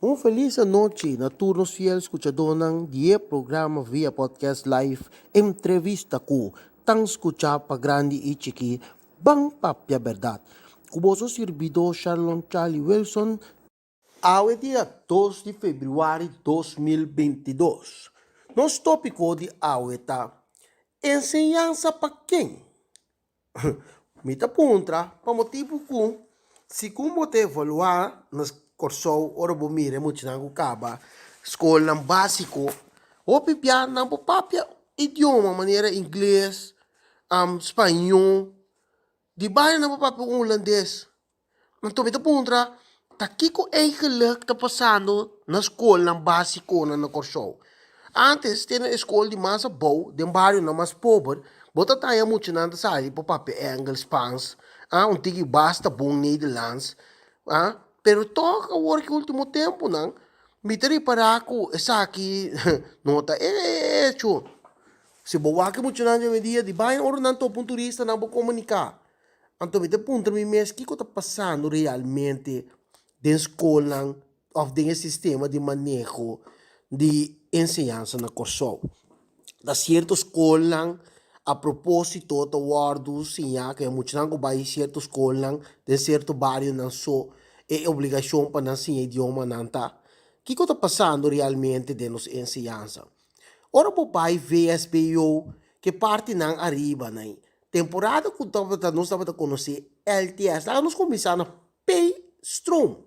Un felis anochi na tur nos fiel skuchadónan di e programa via podcast live Entrevista ku tan skuchá pa grandi i chikí Ban Papia Bèrdat ku boso sirbidó Sharlon Charlie Wilson. Awe dia 2 di febrüari 2022. Nos tópiko di awe ta Enseñansa pa ken? Mi ta puntra pa motibu ku si ku bo ta evaluá na Kòrsou ora bo mira e muchanan ku kaba skolnan básiko, hopi bia nan por papia idioma manera ingles, spañó, di banda nan por papia un hulandes. Anto mi ta puntra, ta kiko eigenlijk ta pasando na skolnan básikonan na Kòrsou? Ántes te na e skol di mas abou, den barionan mas pober, bo ta taña muchanan ta sali pa papia Engels, Spans, ah, un tiki basta bon Nederlands, ah, pero tòg awor ki último tempunan mi ta ripará ku esaki no ta e echo. Si bo wak e muchanan dje awendia di baña ora nan topa un turista nan por komuniká. Anto mi ta puntra mi mes kiko ta pasando realmente den skolnan òf den e sistema di maneho di enseñansa na Kòrsou. Ta sierto skolnan a propósito ta wòrdu siña ku e muchanan ku bai sierto skolnan den sierto barionan so e obligashon pa nan siña idiomanan ta. Kiko ta pasando realmente den nos enseñansa? Ora bo bai VSBO ke partinan ariba nan Temporada ku tabata nos tabata konosé LTS. Laga nos kuminsá na P-stroom.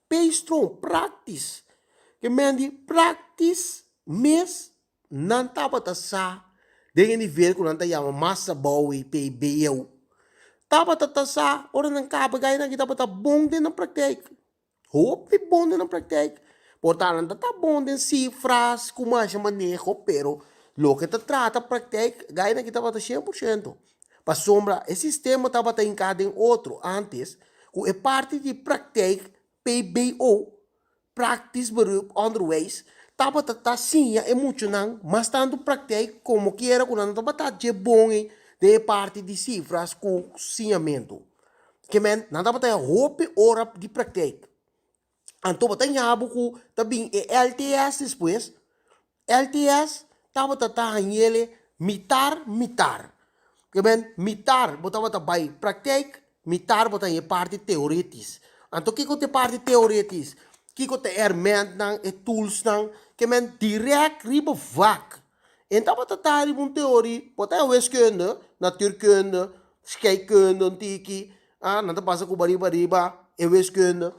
P-stroom, praktis. Ke men di praktis mes nan tabata sa den e nivel ku nan ta yama mas abou ei PBO. Tabata ta sa ora nan kaba gainan aki tabata bon den nan praktijk. Hopi bon den nan praktijk. Por ta nan ta ta bon den sifras ku masha maneho, pero loke ta trata praktijk gainan aki tabata 100%. Pasobra e sistema tabata hinká den otro antes ku e parti di praktijk PBO, Praktisch Beroep Onderwijs, tabata ta siña e muchanan mas tantu praktijk komo kiera ku nan tabata dje bon ei den e parti di sifras ku siñamentu. Ke men, nan tabata e hopi ora di praktijk. Anto bo ta ña bo ku ta bin e LTS despues. LTS tabata ta hañele mitar mitar. Ke men, mitar bo tabata bai praktijk, mitar bo ta haña e parti teoretisch. Anto kiko ta e parti teoretisch? Kiko ta e hermentnan, e toolsnan? Ke men, dirèk riba vak. En tabata ta riba un teori, bo ta haña wiskunde, natuurkunde, scheikunde un tiki, ah, nan ta pasa ku bo riba riba e wiskunde.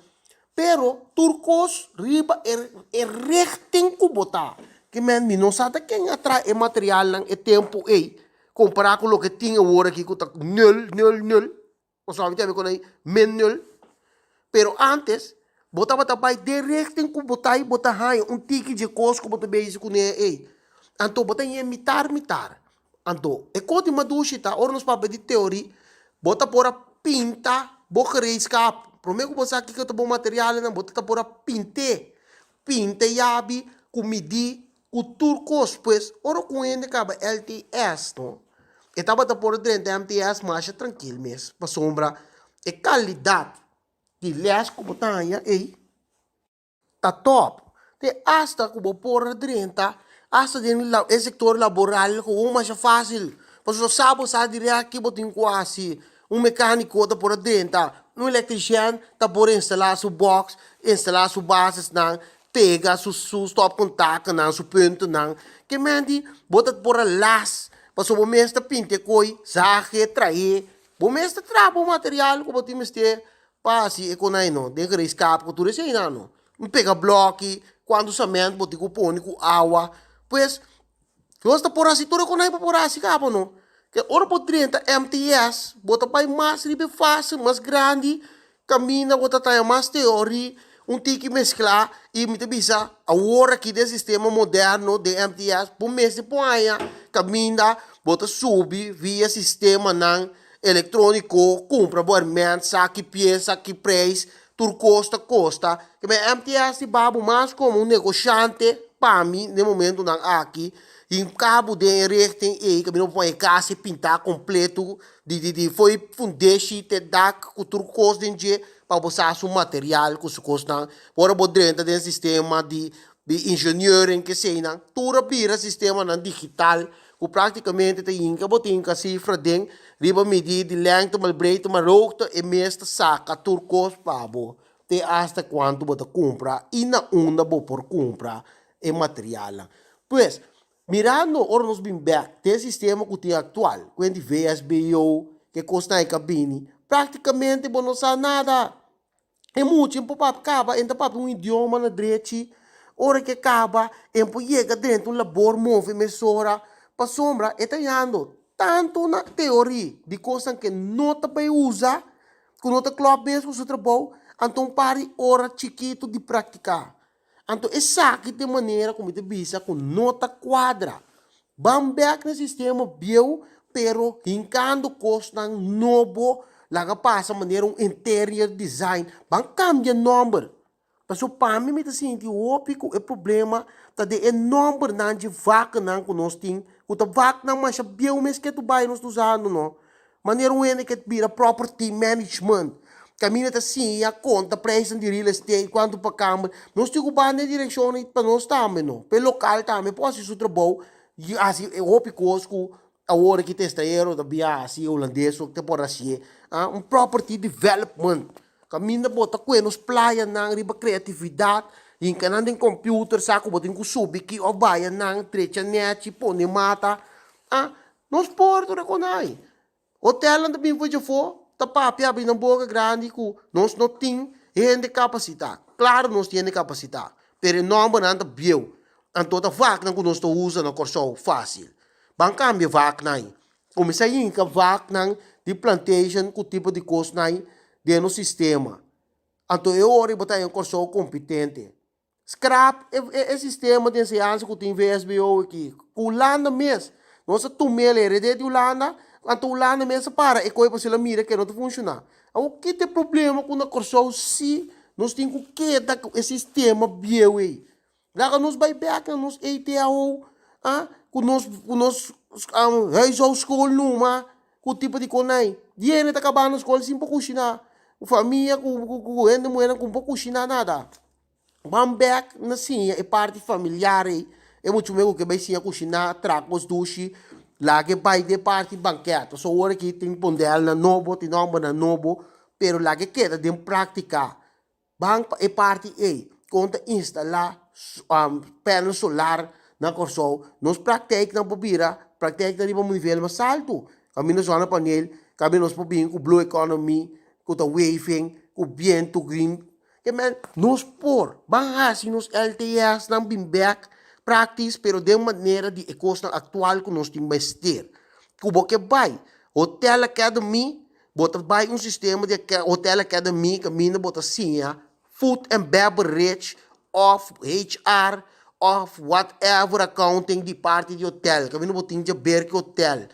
Pero tur kos riba e e richting ku bo ta. Ke men mi no sa ta ken a traha e materialnan e tempu ei, kompará ku loke tin awor aki ku ta nul, nul, nul. Pasobra mi ta yama kon min nul. Pero antes bo tabata bai den richting ku bo ta i bo ta haña un tiki dje kos ku bo ta bezig kuné ei. Anto bo ta haña mitar mitar. Anto e kos di madushi ta ora nos papia di teori bo ta por a pinta bo gereedskap. Promé ku bo sa kiko ta bo materialnan bo ta por a pint'é. Pinta e yabi ku midí Ku tur kos, pues, ora ku un hende kaba LTS, no, e tabata por a drenta MTS masha trankil mes, pasobra e kalidat di lès ku bo ta haña ei ta tòp. Te asta ku bo por a drenta asta den e sektor laboral gewoon masha fásil, pasobra sa bo sa dirèkt ke bo tin ku hasi. Un mekániko ta por a drenta, un elektrishèn ta por instalá su bòks, instalá su basesnan, Pega su su stopcontactnan, su puntonan. Ke men di bo ta por a las, pasobra bo mes ta pinta e koi, zag e, trae. Bo mes ta traha bo material ku bo tin mester pa hasi e konai no, den gereedskap ku tur eseinan no. Un pega bloki, kuantu sament bo tin ku pone ku awa. Pues, nos ta por hasi tur e konai bo por hasi kaba no. Ke ora bo drenta MTS, bo ta bai mas riba e fase mas grandi Kaminda bo ta traha mas teori, un tiki mesklá i mi ta bisa awor aki den sistema moderno den MTS bo mester por haña kaminda bo ta subi via sistemanan elektróniko kumpra bo herment sa ki piesa ki preis tur kos ta kosta. MTS di babo mas komo un negoshante pa mi den momentunan aki hinka bo den e richting ei kaminda bo por haña e kas pintá kompleto Di di di fo'i fundeshi te dak ku tur kos den dje. pa bo sa su material ku su kosnan. Ora bo drenta den sistema di di ingenieur en keseinan, tur a bira sistemanan digital ku praktikamente ta yinka bo tin ka sifra den riba midi di lengte mal breedte mal hoogte e mes ta saka tur kos pa bo te asta kuantu bo ta kumpra i na unda bo por kumpra e materialnan. Pues, Mirando ora nos bin bek den e sistema ku tin aktual, ku hende VSBO, ke kosnan ei ka bini, praktikamente bo no sa nada. E mucha por papia kaba, e ta papia un idioma na drechi, ora ke kaba e por yega drenta un labor move mesora, pasobra e ta yando tantu na teori di kosnan ke no ta bai usa, ku no ta klòp mes ku su trabou, anto un par di ora chikitu di praktiká. Anto esaki ta e manera ku mi ta bisa ku no ta kuadra. Ban bèk na e sistema bieu, pero hinkando kosnan nobo, laga pasa manera un interior design. Ban kambia nòmber. Pasobra pa mi mi ta sinti hopi ku e problema ta den e nòmbernan dje vaknan ku nos tin, ku ta vaknan masha bieu mes ke tu bai nos ta usando no. Manera un hende ke bira property management, kaminda ta siña konta prijsnan di real estate, kuantu pa kamber. Nos tin ku bai den e direkshon ei pa nos tambe no. Pa e lokal tambe por hasi su trabou i hasi e hopi kos ku awor aki ta estranhero ta bia hasi, hulandes ta por hasié. Un property development, kaminda bo ta kue nos playanan riba kreatividat, hinka nan den computer sa ku bo tin ku subi aki òf baya nan, trecha nèchi, pone mata. Nos por tur e konai. Hotelnan ta bin for djafó, ta papia abri nan boka grandi ku nos no tin hende kapasitá. Klaro nos tin hende kapasitá, pero e nòmbernan ta bieu. Anto ta vaknan ku nos ta usa na Kòrsou fásil. Ban kambia vaknan ei. Kuminsá yinka vaknan di plantation ku tipo di kosnan ei den nos sistema. Anto e ora ei bo ta haña Kòrsou kompetente. Scrap e sistema di enseñansa ku tin VSBO aki. Ku Hulanda mes. Nos a tum'el heredé di Hulanda, anto Hulanda mes a para e koi pasobra el a mira ku e no ta funshoná. Awor ki ta e problema ku na Kòrsou si nos tin ku keda ku e sistema bieu ei? Laga nos bai bèk na nos ETAO, ku nos ku nos huishoudschool numa, ku tipo di konai. Di hende ta kabando skol sin por kushiná. Famia ku hende muhernan ku no por kushiná nada. Ban bek na siña e parti familiar ei, e muchu me ku ke bai siña kushiná, traha kos dushi, laga e bai den e parti banket. Pasobra ora aki tin pondelnan nobo, tin nòmbernan nobo, pero laga e keda den práktika. Ban pa e parti ei, kon ta instalá panel solar na Kòrsou. Nos praktijknan por bira praktijknan riba un nivel mas altu. Kaminda zonnepaneel, kaminda nos por bin ku blue economy, ku ta waving, ku bientu green. Ke men, nos por ban hasi nos LTS-nan bin bek praktis pero den manera di e kosnan aktual ku nos tin mester. Ku bo ke bai Hotel Academy, bo ta bai un sistema di Hotel Academy kaminda bo ta siña food and beverage òf HR òf whatever accounting di parti di hotel, kaminda bo tin djaber ku hotel.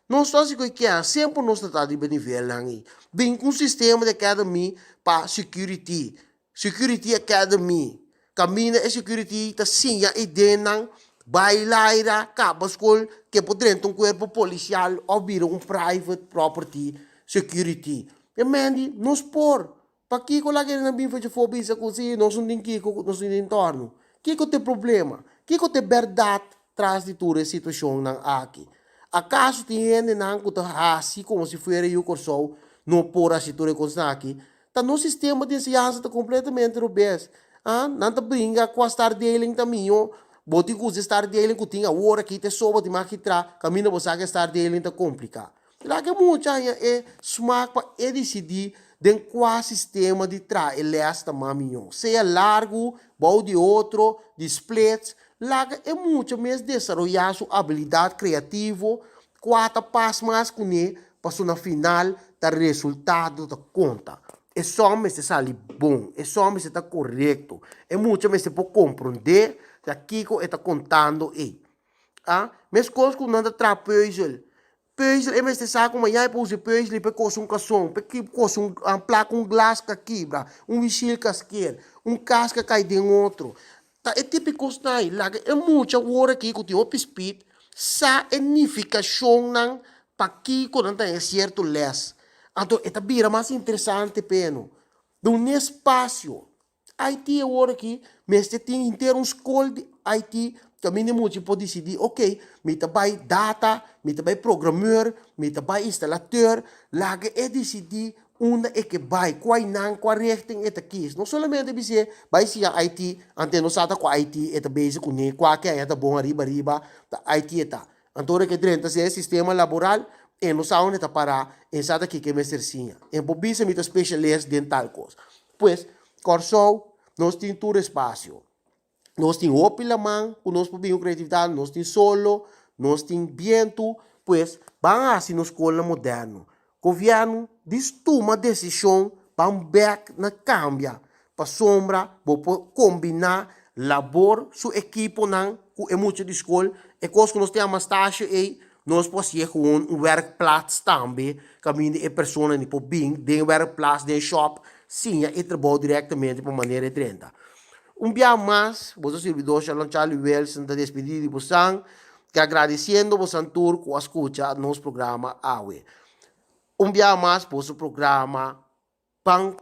Nos ta hasi ku e kier, semper nos ta ta riba e nivelnan ei. Bin ku un sistema di academy pa security, security academy, kaminda e security ta siña e dennan bai laira, kaba skol, ke por drenta un kuerpo polisial òf bira un private property security. E men di, nos por. Pakiko laga e nan bin fecha for bisa ku si nos no tin kiko, nos no tin tòrnu? Kiko ta e problema? Kiko ta e bèrdat tras di tur e situashonnan aki? Akaso tin hendenan ku ta hasi komo si fuera yu Kòrsou no por hasi tur e kosnan aki? Ta nos sistema di enseñansa ta kompletamente robes. Ah, nan ta bringa kua startdeling ta mihó. Bo tin ku usa e startdeling ku tin awor aki te soba tin mas kitra, kaminda bo sa ku e startdeling ta kompliká. Laga e mucha haña e smak pa e disidí den kua sistema di traha e lès ta mas mihó, sea largu, bou di otro, di splits. Laga e mucha mes desaroyá su abilidat kreativo, kua ta pas mas kuné, pasobra na final ta resultado ta konta. E sòm mester sali bon, e sòm mester ta korekto, e mucha mester por komprondé ta kiko e ta kontando ei. A Meskos ku nan ta traha pùzel. Pùzel e mester sa ku mañana e por usa e pùzel pa e kosa un kason, pa e kosa un plaka un glas ku a kibra, un wishil ku a sker, un kas ku a kai den otro. Ta e tipo di kosnan ei. Laga e mucha wor aki ku tin hopi spit sa e nifikashonnan pakiko nan ta haña sierto lès. Anto e ta bira mas interesante p'e no. Duna espasio. IT awor aki mester tin henter un skol di IT kaminda mucha por disidí, ok, mi ta bai data, mi ta bai programeur, mi ta bai instalateur, laga e disidí unda e ke bai, kua nan, kua richting e ta kies. No solamente bis'é bai siña IT, ante no sa ta kua IT e ta bezig kuné, kua ke aña ta bon ariba ariba, ta IT e ta. Anto ora ke drenta si e sistema laboral, e no sa unda e ta pará, e sa ta kiko e mester siña. E por bisa mi ta specialist den tal kos. Pues, Kòrsou, nos tin tur espasio. Nos tin hopi laman ku nos por bin ku kreatividat, nos tin solo, nos tin bientu, pues ban hasi nos skolnan moderno. Gobièrnu dis tuma desishon ban bèk na kambia pasobra bo por kombiná labor su ekiponan ku e mucha di skol. E kos ku nos ta yama stasio ei nos por hasié gewoon un werkplaats tambe kaminda e personanan por bin den werkplaats den shòp siña e trabou direktamente pa manera e drenta. Un bia mas boso sirbidor Shalom Charlie Wilson ta despedí di bosan. Agradeciendo bosan tur ku a skucha nos programa awe. Un bia mas boso programa Pan.